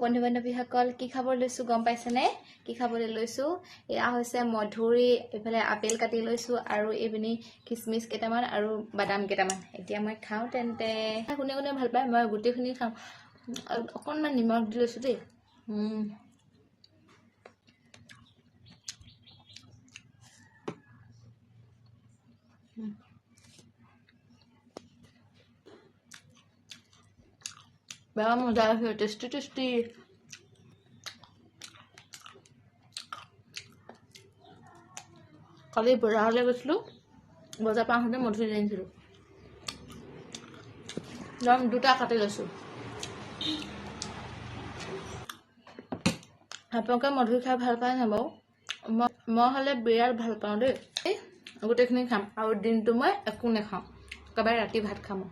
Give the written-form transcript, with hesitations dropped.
বন্ধু বান্ধৱীসকল, কি খাবলৈ লৈছোঁ গম পাইছেনে? কি খাবলৈ লৈছোঁ? এয়া হৈছে মধুৰি, এইফালে আপেল কাটি লৈছোঁ আৰু এইপিনি খিচমিচ কেইটামান আৰু বাদাম কেইটামান। এতিয়া মই খাওঁ তেন্তে। কোনে কোনে ভাল পায়? মই গোটেইখিনি খাওঁ। অকণমান নিমখ দি লৈছোঁ দেই। বেয়া মজা আছে, টেষ্টি টেষ্টি। কালি বজাৰলৈ গৈছিলোঁ, বজাৰ পৰা আহোঁতে মধুৰি আনিছিলোঁ। একদম দুটা কাটি লৈছোঁ। আপোনালোকে মধুৰি খাই ভাল পায় নাই বাৰু? মই হ'লে বিৰাট ভাল পাওঁ দেই। গোটেইখিনি খাম আৰু দিনটো মই একো নাখাওঁ, একেবাৰে ৰাতি ভাত খাম।